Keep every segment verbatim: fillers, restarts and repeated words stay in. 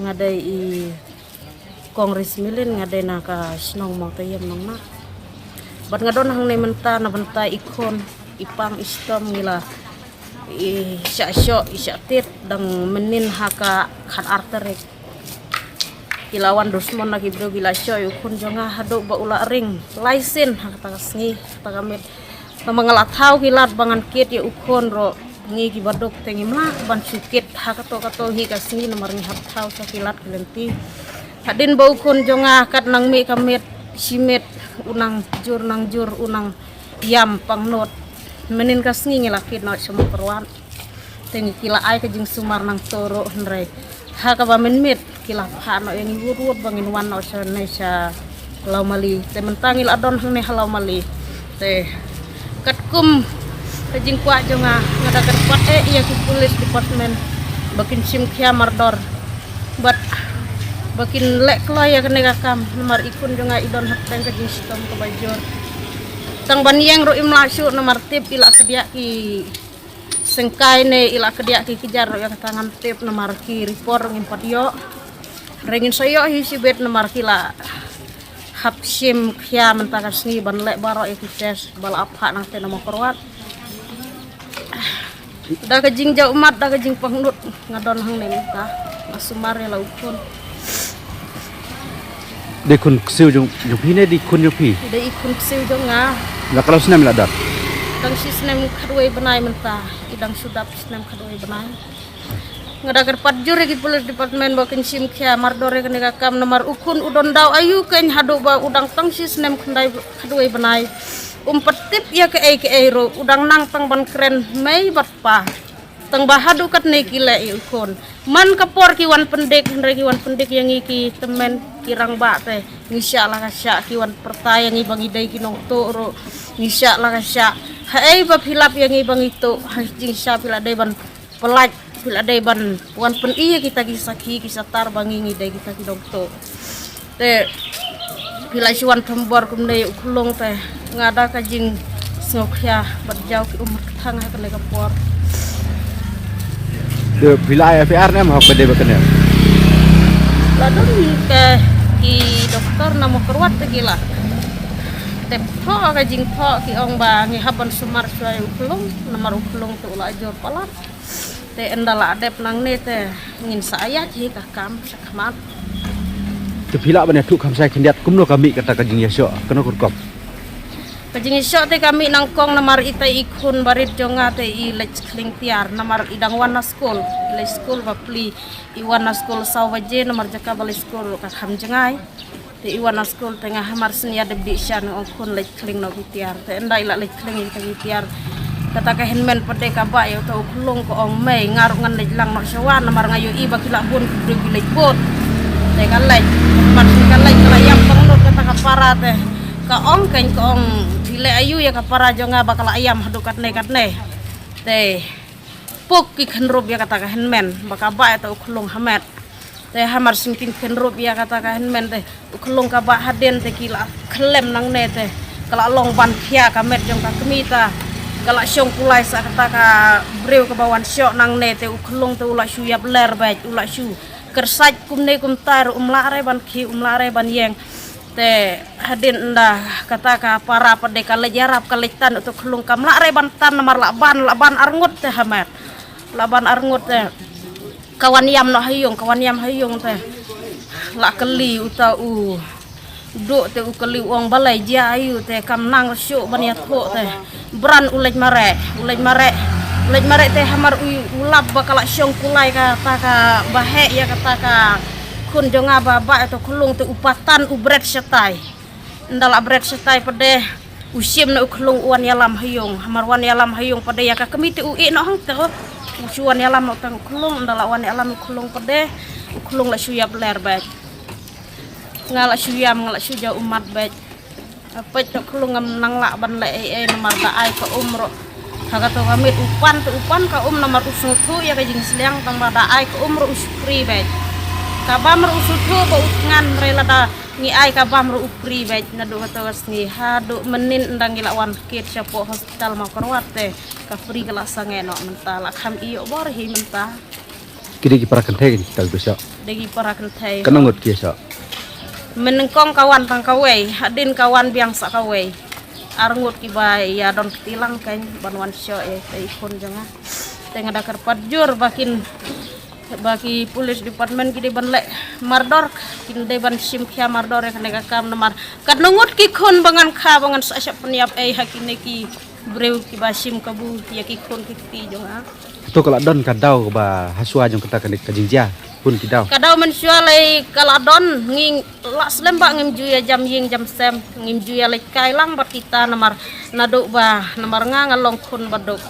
Nga dei i Congress Milin, nga dei na ka shnong Mawtaïem Nongma. Bad nga don hangne mynta na bynta i khun, i pang, i shitom, ngi la i shah shoh, i shah tied, dang mynnin ha ka khat ar tarik. Ki la wan dusmon na ki briew, ki la shoh ïa u khun jong nga haduh ba u la ring lai sien ha kata ka sngi, ha kata ka miet. Namar nga la thaw ki lad ba ngan kit ïa u khun ruh, ngi ki baduk te ngim lah ban shu kit ha kato kato hi ka sngi namar ngi hap thaw sha ki lad ki lynti. Hadien ba u khun jong nga kat nang mih ka miet shi miet, u nang jur nang jur, u nang ïam pangnud. Mynnin ka sngi ngi la kit noh sha Mawkyrwat. Te ngi ki la ai ka jingsumar nangto ruh hynrei ha kaba mynmiet ki la phah noh ïa ngi wut wut ba ngin wan noh sha ne sha Lawmali. Te mynta ngi la don hangne ha Lawmali. Te katkum ka jingkwah jong nga, nga da kyrpad eh ïa ki police department ba kin shim khia mardor bad ba kin leh kloi ïa kane ka kam namar i khun jong nga i don hapdeng ka jingshitom kaba jur. Tang ban ïeng ruh im lah shuh namar tip i la kdiah ki syngkai ne i la kdiah ki kjar ruh ïa kata ngam tip namar ki report ngim pat ïoh. Hynrei ngin sa ïoh hi shibit namar ki la hap shim khia mynta ka sngi ban leh baroh ïa ki test ba la ap phah nangta na Mawkyrwat. Da ka jingjaw ummat, da ka jingpangnud nga don hangne mynta. Nga sumar ïa la u khun. Dei khun ksiew jong, jong phi ne dei khun jong phi? Dei i khun ksiew jong nga. La katno snem la don? Tang shi snem khatwei bnai mynta. I dang shu dap snem khatwei bnai. Nga da kyrpad jur ïa ki police department ba kin shim khia mardor ïa kane ka kam namar u khun u don daw aïu kein haduh ba u dang tang shi snem khyndai khatwei bnai. Um pat tip ïa kaei kaei ruh, u dang nang tang ban kren mei bad pa. Tang ba haduh katne ki leh ïa u khun. Man ka por ki wan pyndik, hynrei ki wan pyndik ïa ngi ki tymmen ki rangbah te. Ngi shah la ka shah, ki wan pyrta ïa ngi ba ngi dei ki nongtuh ruh. Ngi shah la ka shah. Haei ba phi lap ïa ngi ba ngi tuh, ha jingshisha phi la dei ban pyllait, phi la dei ban wan pyni ïa kita ki sakhi, ki satar ba ngi ngi dei kita ki nongtuh. Te phi la shu wan thombor kumne u khlung te nga da ka jingsngewkhia bad jaw ki ummat kthang ha kane ka por. Te phi la ai F I R ne em hok ba dei ba kane? La don ka ki doktor na Mawkyrwat te ki la tep thoh ka jingthoh, ki ong ba ngi hap ban sumar shuwa ïa u khlung namar u khlung te u la jur palat. Te ynda la dep nangne te ngin sa ïaid hi ka kam sha khmat. Te phi lah ban ïathuh kham shai khyndiat kumno ka mih kata ka jingïashoh, kano ka rukom? Ka jingïashoh te ka mih nyngkong namar ita i khun barit jong nga te i leit khling tiar namar i dang wan na skul, i leit skul ba plie, i wan na skul saw baje namar jaka ba leit skul ka kham jngai. Te i wan na skul te nga hamar shen ïa dep dih sha, nga ong khun leit khling noh ki tiar. Te ynda i la leit khling ïa ki tiar, kata ka hynmen pat de ka bah ïa uta u khlung, ka ong mei, nga ruh ngan leit lang noh sha wan namar nga ïohi ba ki la bun ki briew ki leit bud. Te ka leit, mar shen ka leit ka la ïam pangnud kata ka para te ka ong, kein ka ong phi leh aïu ïa ka para jong nga ba ka la ïam haduh katne katne. Te puk ki khynrup ïa kata ka hynmen ba ka bah ïa uta u khlung ha met. Te hamar shen kin khynrup ïa kata ka hynmen te u khlung ka bah hadien te ki la khlem nangne te ka la long ban khia ka met jong ka kmie ta. Ka la shong kulai sa kata ka briew kaba wan shoh nangne te u khlung te u la shu ïap ler beit, u la shu kyrsait kumne kumta ruh, um lah re ban khie, um lah re ban ïeng. Te hadien ynda kata ka para pat de ka leit ïarap, ka leit tan uta u khlung, kam lah re ban tan namar la ban, la ban arngut te ha met. La ban arngut te ka wan ïam noh ha ïung, ka wan ïam ha ïung te la kylli uta u duh te u kylli u ong balei, jia aïu, te kam nang shuh ban ïathuh te. Bran u leit mareh, u leit mareh, u leit mareh te hamar u, u lap ba ka la shong kulai kata ka baheh ïa kata ka khun jong nga ba bah ïa uta u khlung te u patan u bret shatai. Ynda la bret shatai pat de u shim na u khlung u wan ïalam ha ïung. Hamar wan ïalam ha ïung pat de ïa ka kmie te u ïeh noh hangto. U shu wan ïalam noh tang u khlung, ynda la wan ïalam u khlung pat de u khlung la shu ïap ler beit. Nga la shu ïam, nga la shu jaw ummat beit. Peit to khlung ngam nang lah ban leh ei ei namar da ai ka um ruh. Ha kato ka miet u pan to u pan ka um namar u sngewthuh ïa ka jingsliang, tang ba da ai ka um ruh u shu prie beit. Ka bam ruh u sngewthuh ba u thngan, re lada ngi ai ka bam ruh u prie beit. Naduh kato ka sngi haduh mynnin ynda ngi la wan kit shapoh hospital Mawkyrwat te ka prie ka la sangeh noh mynta, la kham ïoh bor hi mynta. Ki dei ki para kynthei kita ki ba shoh? Dei ki para kynthei. Katno ngut ki ïa shoh? Mynnyngkong ka wan tang kawei, hadien ka wan biang sa kawei. Ar ngut kiba ïa don kti lang kein ban wan shoh ïa i khun jong nga. Te nga da kyrpad jur ba kin, ba ki police department ki dei ban leh mardor, kin dei ban shim khia mardor ïa kane ka kam namar katno ngut ki khun ba ngan kha ba ngan sa shah pynïap ei ha kine ki briew kiba shim kabu ïa ki khun ki kti jong nga. To ka la don ka daw ba hashuwa jong kata ka jingjia khun ki daw. Ka daw mynshuwa lei ka la don, ngi la slem ba ngim ju ïa jam ïing jam sem, ngim ju ïa leit kai lang bad kita namar naduh ba namar nga nga long khun ba duk.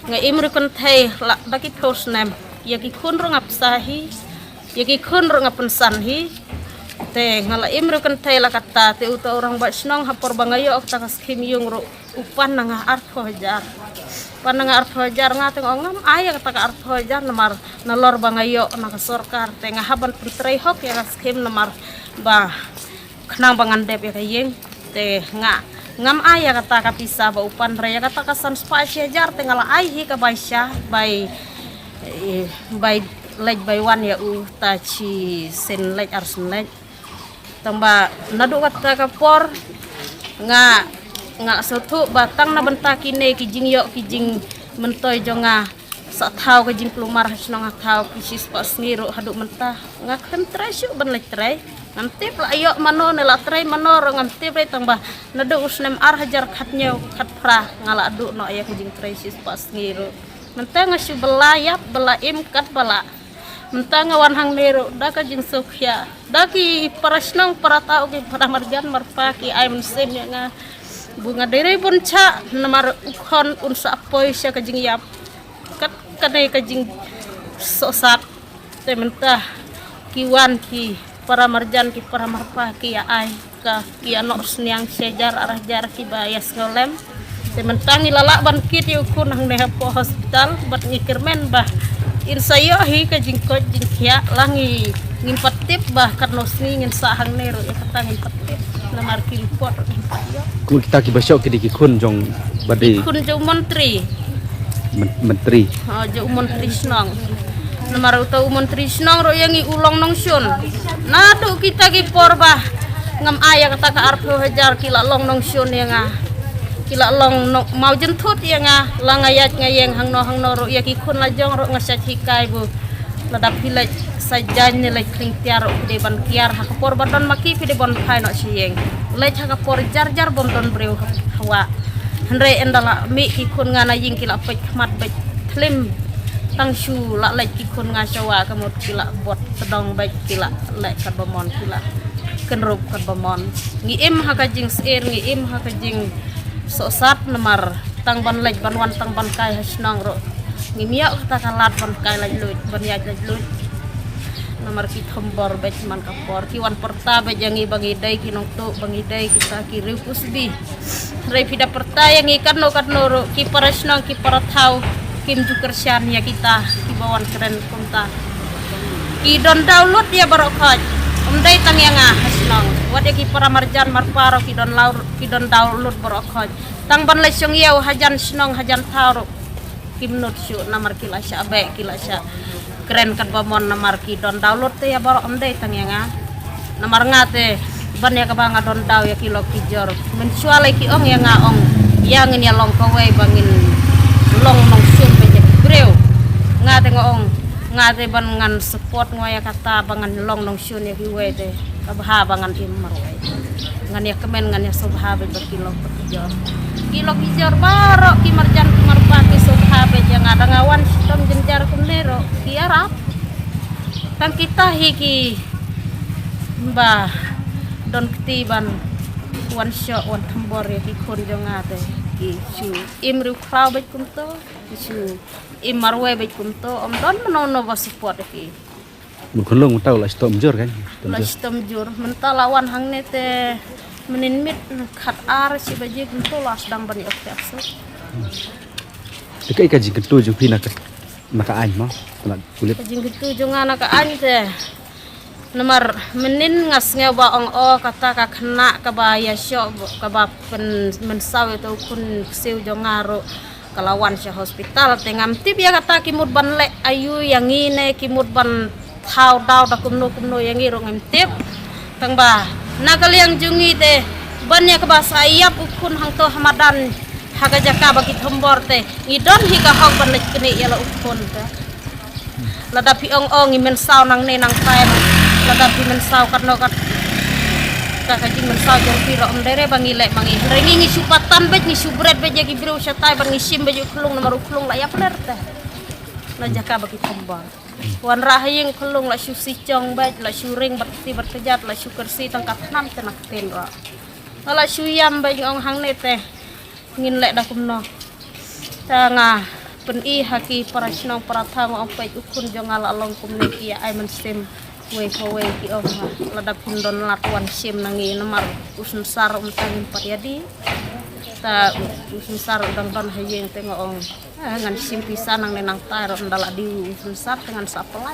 Nga im ruh kynthei la da ki phew snem. Ïa ki khun ruh nga pynsan hi. Ïa ki khun ruh nga pynsan hi. Te nga la im ruh kynthei la kata te uta u rangbah shnong ha por ba nga ïoh kata ka skhim ïung ruh u pan na nga arphew hajar. Pan na nga arphew hajar nga te nga ong ngam ai ïa kata ka arphew hajar namar nalor ba nga ïoh na ka sorkar te nga hap ban pyntrei hok ïa ka skhim namar ba khnang ba ngan dep ïa ka ïing te nga ngam ai ïa kata ka pisa ba u pan re ïa kata ka san spah shi hajar te nga la ai hi ka bai sha bai, eh, bai leit bai wan ïa u ta shi sien leit ar sien leit. Tang ba naduh kata ka por nga nga sngewthuh ba tang na bynta kine ki jingïoh ki jingmyntoi jong nga sa thaw ka jingkulmar ha shnong ha thaw ki shi spah sngi ruh haduh mynta nga khlem trei shuh ban leit trei. Ngam tip la ïoh mano ne la trei mano ruh ngam tip re tang ba naduh u snem ar hajar khatñiew khatphra nga la duh noh ïa ka jingtrei shi spah sngi ruh. Mynta nga shu bala ïap bala im kat bala. Mynta nga wan hangne ruh da ka jingsngewkhia da ki para shnong para thaw ki para marjan marpa ki ai mynsiem ïa nga. Bu nga dei re bun cha namar u khon un sa poi sha ka jingïap. Kat kane ka jingsohsat te mynta ki wan ki para marjan ki para marpa ki ïa ai ka ki ïa noh sniang shi hajar ar hajar kiba ïa sngewlem. Te mynta ngi la lah ban kit ïa u khun hangne hapoh hospital bad ngi kyrmen ba in sa ïoh hi ka jingkoit jingkhiah la ngi ngim pat tip ba katno sngi ngin sah hangne ruh ïa kata ngim pat tip. Namar ki report ruh ngim pat ïoh. Kum kita kiba shoh ki dei ki khun jong ba dei. Khun jong u myntri. Men- myntri. Ha, jong u myntri shnong. Namar uta u myntri shnong ruh ïa ngi u long nongshun. Naduh kita ki por ba ngam ai ïa kata ka arphew hajar ki la long nongshun ïa nga. Ki la long nong mau jynthut ïa nga la nga ïaid nga ïeng hangno hangno ruh ïa ki khun la jong ruh nga shait hikai bu. Lada phi leit sa jaiñ ne leit khring tiar ruh phi dei ban kiar ha ka por ba don ma ki phi dei ban phai noh sha ïing. Leit ha ka por jar jar bym don briew ha wah. Hynrei ynda la mih ki khun nga na ïing ki la peit khmat beit thlim. Tang shu la leit ki khun nga sha wah ka mut ki la bot tdong beit ki la leh kat ba mon ki la kynrup kat ba mon. Ngi im ha ka jingsyier ngi im ha ka jingsohsat namar tang ban leit ban wan tang ban kai ha shnong ruh ngim ïoh kata ka lad ban kai lait luid ban ïaid lait luid. Namar ki thombor beit man ka por ki wan pyrta beit ïa ngi ba ngi dei ki nongtuh ba ngi dei kita ki riew pusbi. Hynrei phi da pyrta ïa ngi katno katno ruh ki para shnong ki para thaw kim ju kyrshan ïa kita kiba wan kren kumta. Ki don daw lut ïa baroh khoit. Ym dei tang ïa nga ha shnong wat ïa ki para marjan marpa ruh ki don law ki don daw lut baroh khoit. Tang ban leit shong ïew hajan shnong hajan thaw ruh kim nud shuh namar ki la shah beh ki la shah kren kat ba mon namar ki don daw lut te ïa baroh ym dei tang ïa nga. Namar nga te ban ïa kaba nga don daw ïa ki lok ki jor mynshuwa lei ki ong ïa nga ong ïa ngin ïa long kawei ba ngin long nongshun beit ïa ki briew. Nga te nga ong nga te ban ngan support nga ïa kata ba ngan long nongshun ïa kiwei te. Ka bha ba ngan im marwei. Ngan ïa kmen ngan ïa sngewbha bad ki lok ki jor. Ki lok ki jor baroh ki marjan ki marpa ki sngewbha bad ïa nga da nga wan shitom jynjar kumne ruh ki ïarap. Tang kita hi ki ba don kti ban wan shoh wan thombor ïa ki khun jong nga te ki shu im riew khlaw bad kumto ki shu im marwei bad kumto ym don mano mano ba support ïa ki. Mut khunlung mynta u la shitom jur kan? La shitom jur. Mynta la wan hangne te mynnin miet khat ar shi baje mynta la sdang ban ïoh pek suk. Te kaei ka jingkyntu jong phi na ka na ka aiñ mo? Ka la kulit. Ka jingkyntu jong nga na ka aiñ te namar mynnin nga sngew ba ong o kata ka khynnah kaba ïa shoh kaba pynmynsaw ïa uto u khun ksiew jong nga ruh. Ka la wan sha hospital te ngam tip ïa kata ki mut ban leh aïu ïa ngi ne ki mut ban Thaw daw da kumno kumno ïa ngi ruh ngim tip. Tang ba na ka liang jong ngi te, ban ïa kaba sa ïap u khun hangto ha madan ha ka jaka ba ki thombor te, ngi don hi ka hok ban leit knieh ïa la u khun te. Lada phi ong ong ngi mynsaw nangne nangtai, lada phi mynsaw katno kat ka ka jingmynsaw jong phi ruh ym dei re ba ngi leh ma ngi. Hynrei ngi ngi shu patan beit, ngi shu bret beit ïa ki briew shatai ban ngi shim beit ïa u khlung namar u khlung la ïap ler te na jaka ba ki thombor. Wanrah ha ïing khlung la shu si jong beit, la shu ring bad si bad kjat, la shu kyrsi tang ka thnam te na ktien ruh. Nga la shu ïam beit, ong hangne te ngin leh da kumno. Te nga pyni ha ki para shnong para thaw, nga ong peit u khun jong nga la long kumne, ki ïa ai mynsiem wei pa wei, ki ong ha lada phin don lad wan shim na ngi namar u synsar um tang pat ïa di. Te u synsar u dang don ha ïing te nga ong, "Ah, ngan shim pisa nangne nangtai ruh, ynda la dei u synsar te ngan sa pynlait."